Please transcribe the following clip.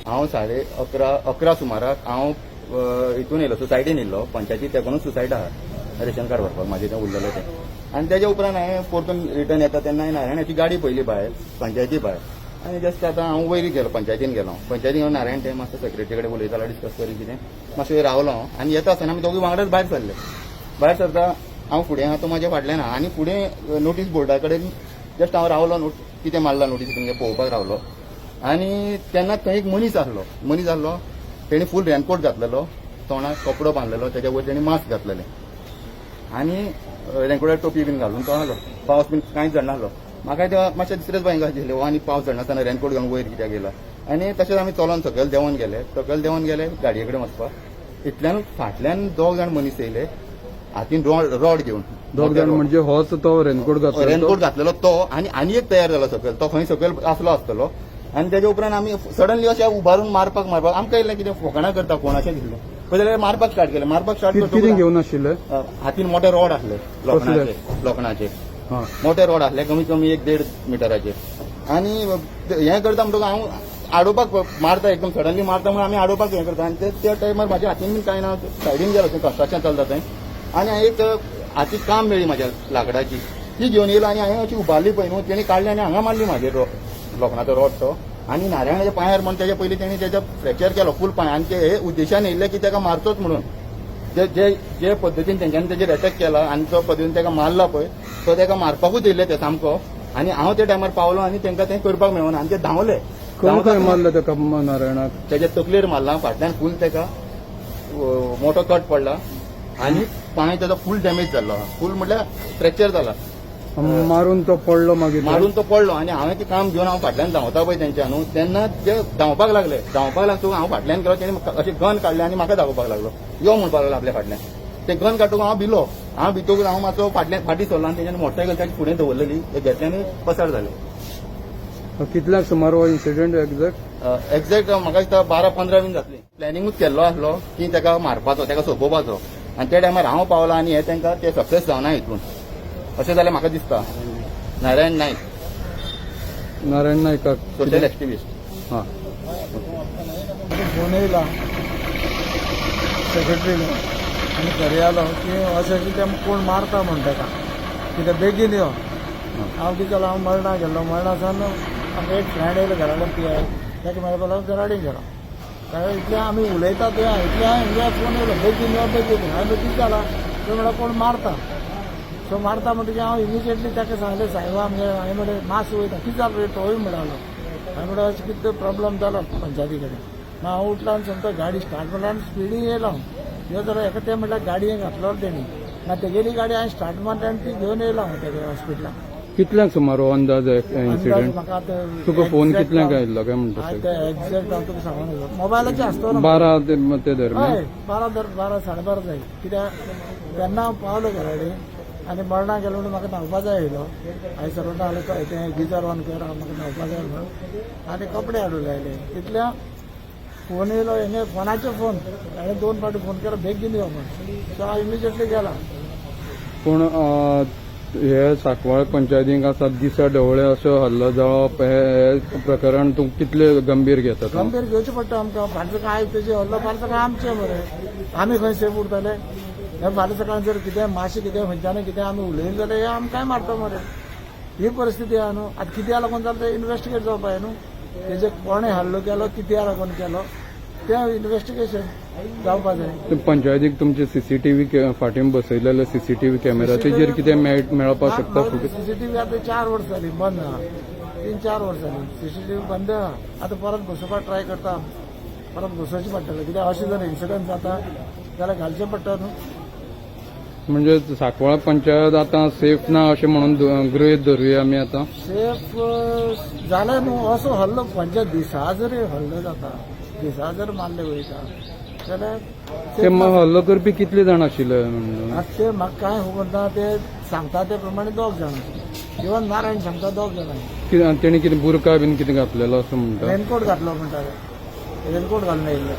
हांव 11:30 11 सुमाराक हांव हितून येयलो, सोसायटीन येयल्लो. पंचायती तेकूनच सोसायटी आहा, रेशन कार्ड व्हरपाक म्हाजें तें उरलेलें तें. आनी तेज्या उपरांत हांवें परतून रिटर्न येता तेन्ना हांवें नारायणाची गाडी पळयली भायर, पंचायती भायर. आनी जस्ट आतां हांव वयर गेलो, पंचायतीन गेलो. पंचायतीन गेलो, नारायण ते मातसो सेक्रेटरी कडेन उलयतालो, डिस्कस करी कितें. मातसो वयर रावलो हांव आनी येता आसतना आमी दोगूय वांगडाच भायर सरले. भायर सरता, हांव फुडें आहा, तो म्हाज्या फाटल्यान आहा. आनी फुडें नोटीस बोर्डा कडेन जस्ट हांव रावलो, नोट कितें मारला नोटीस तुमगे पळोवपाक रावलो. आनी तेन्ना थंय एक मनीस आसलो. मनीस आसलो, तेणी फूल रेनकोट घातलेलो, तोंडाक कपडो बांदलेलो, तेच्या वयर तेणी मास्क घातलेलें आनी रेनकोटार टोपी बीन घालून तो आसलो. पावस बीन कांयच झडनासलो. म्हाका ते मातशें दुसरेच भंय दिसलें, हो आनी पावस झडनासतना रेनकोट घालून वयर कित्याक गेला? आनी तशेंच आमी चलोन सकयल देंवोन गेले. सकयल देंवोन गेले गाडये कडेन वचपाक, इतल्यान फाटल्यान दोग जाण मनीस येयले, हातीन रॉड रॉड घेवन. दोग जाण म्हणजे होच तो रेनकोट घातलो? रेनकोट घातलेलो तो आनी आनी एक तयार जालो सकयल, तो खंय सकयल आसलो आसतलो. आनी तेच्या उपरांत आमी सडनली अशें उबारून मारपाक मारपाक, आमकां येयलें कितें फकाणां करता कोण अशें दिसलें. पळय जाल्यार मारपाक स्टार्ट केलें. मारपाक स्टार्ट कितें घेवन आशिल्ले? हातीन मोटे रॉड आसले लोखणाचे, लोखणाचे. मोटे रॉड आसले, कमीत कमी एक देड मिटराचे. आनी हें करता म्हणटकूच हांव आडोवपाक, मारता, एकदम सडनली मारता म्हणून आमी आडोवपाक हें करता. आनी ते त्या टायमार म्हाज्या हातीन बीन कांय ना, सायडीन गेलो, थंय कन्स्ट्रक्शन चलता थंय. आनी एक हातीक काम मेळ्ळी म्हाज्या लाकडाची, ती घेवन येयलो. आनी हांवें अशी उबारली पळय न्हू, तेणी काडली आनी हांगा मारली म्हाजेर लोखणाचो रॉड तो. आनी नारायणाच्या पांयार म्हण तेच्या पयलीं तेणी तेच्या फ्रॅक्चर केलो फूल पांय. आनी ते हे उद्देशान येयल्ले की तेका मारचोच म्हणून. जे जे जे पद्दतीन तेंच्यांनी तेजेर अटॅक केला आनी तो पद्दतीन तेका मारला पळय, तो तेका मारपाकूच येयल्ले ते सामको. आनी हांव त्या टायमार पावलो आनी तेंकां तें करपाक मेळना आनी ते धांवले. खंय खंय मारले तेका नारायणाक? तेच्या तकलेर मारला, फाटल्यान फूल तेका मोठो कट पडला आनी पांय तेजो फूल डॅमेज जाल्लो आहा. फूल म्हटल्यार फ्रॅक्चर जाला. मारून तो पडलो मागीर? मारून तो पडलो. आनी हांवें तें काम घेवन हांव फाटल्यान धांवता पळय तेंच्या न्हू, तेन्ना ते धांवपाक लागले. धांवपाक लागतो, हांव फाटल्यान गेलो, तेणी म्हाका अशें गन काडलें आनी म्हाका दाखोवपाक लागलो, यो म्हणपाक लागलो आपल्या फाटल्यान. ते गन काडटकूच हांव भिलो. हांव भितकूच हांव मातसो फाटल्यान फाटीं सरलो आनी तेंच्यानी मोटरसायकल ताच्या फुडें दवरलेली, ते घेतले आनी पसार जाले. कितल्यांक सुमार हो इन्सिडेंट एक्झॅक्ट? एक्झॅक्ट म्हाका दिसता 12:15 बीन जातली. प्लॅनिंगूच केल्लो आसलो की ताका मारपाचो, ताका सोंपोवपाचो. आनी त्या टायमार हांव पावलो आनी हे तांकां ते सक्सेस जावना हितून अशें जाल्यार म्हाका दिसता. नारायण नायक. नारायण नायकाक? Social activist. हा. फोन येयला सेक्रेटरीलो आनी घरा आलो की अशें कितें कोण मारता म्हण ताका, कितें बेगीन यो. हांव कितें जालें, हांव मरणा गेल्लो. मरणा सावन आमकां एक फ्रेंड येयलो घरा कडेन, पी I, ताका मेळपाक लागून घरा गेलो. ताका इतलें आमी उलयता ते इतलें हांवें फोन येयलो, बेगीन यो, बेगीन यो. हांवें कितें जालां? तो म्हणल्यार कोण मारता. सो मारता म्हणटकीर हांव इमिजिएटली ताका सांगलें, साहेबा आमगे. हांवें म्हणलें, मातसो वयता. कितें जालें रे? तोय म्हणलो. हांवें म्हणलें, अशें कितें प्रॉब्लम जालो पंचायती कडेन. मागीर हांव उठलो आनी सोमतो गाडी स्टार्ट मारली आनी स्पिडीन येयलो हांव. यो जाल्यार एका ते म्हणल्यार गाडयेक घातलो तेणी. मागीर तेगेली गाडी हांवें स्टार्ट मारली आनी ती घेवन येयलो हांव तेगे हॉस्पिटलाक. कितल्यांक सुमार हो अंदाज अंदाज इन्सिडेंट? म्हाका आतां तुका फोन exact कितल्यांक आयिल्लो काय म्हणटा? ते एक्झॅक्ट हांव तुका सांगून, मोबायलाचेर आसतलो ना. 12 ते दरम्यान? हय, 12 दर 12 12:30 जाय. कित्याक तेन्ना हांव पावलो घरा कडेन आनी मरणां गेलो म्हणून म्हाका न्हावपा जाय आयलो. हांवें सर्वंटा आलो, तें गिजर ऑन कर, म्हाका न्हावपा जाय म्हणून. आनी कपडे हाडूंक लायले. इतल्या फोन येयलो हेणे फोनाचो फोन. हांवें दोन फावटी फोन केलो, बेगीन यो म्हण. सो हांव इमिजिएटली गेला. पूण हे सांकवाळ पंचायतींक आसा दिसा ढवळे असो हल्लो जावप, हे हे प्रकरण तूं कितले गंभीर घेता तूं? गंभीर घेवचें पडटा आमकां. फाल्यां सकाळी आयज तेजे हल्लो, फाल्यां सकाळी आमचें मरे. आमी खंय सेफ उरतले? हे फाल्यां सकाळी जर कितें मातशें कितें खंयच्यान कितें आमी उलयले जाल्यार हे आमकांय मारता मरे. ही परिस्थिती आहा न्हू. आतां कित्या लागून जालें तें इन्वेस्टिगेट जावपा जाय न्हू. तेजे कोणें हल्लो केलो, कित्या लागून केलो, तें इन्वेस्टिगेशन जावपा जाय. ते पंचायतीक तुमचे सीसीटीव्ही फाटीं बसयलेले सीसीटीव्ही कॅमेरा, तेजेर कितें मेळपाक शकता फुटेज? सीसीटीव्ही आतां 4 वर्सां जालीं बंद आहा. 3-4 वर्सां जालीं सीसीटीव्ही बंद आहा. आतां परत बसोवपाक ट्राय करता. परत बसोवचें पडटलें, कित्याक अशें जर इन्सिडंट जाता जाल्यार घालचें पडटा न्हू. म्हणजे सांकवाळ पंचायत आतां सेफ ना अशें म्हणून गृहीत धरुया आमी आतां? सेफ जालें न्हू. असो हल्लो पंचायत दिसा जरी हल्लो जाता, दिसा जर मारले वयता जाल्यार ते मग हल्लो करपी कितले जाण आशिल्ले म्हणून? आतां ते म्हाका कांय खबर ना. ते सांगता ते प्रमाणे दोग जाण, इवन नारायण सांगता दोग जाणां. तेणी कितें बुरका बीन कितें घातलेलो असो म्हणटा? रेनकोट घातलो म्हणटा, रेनकोट घालून येयल्ले.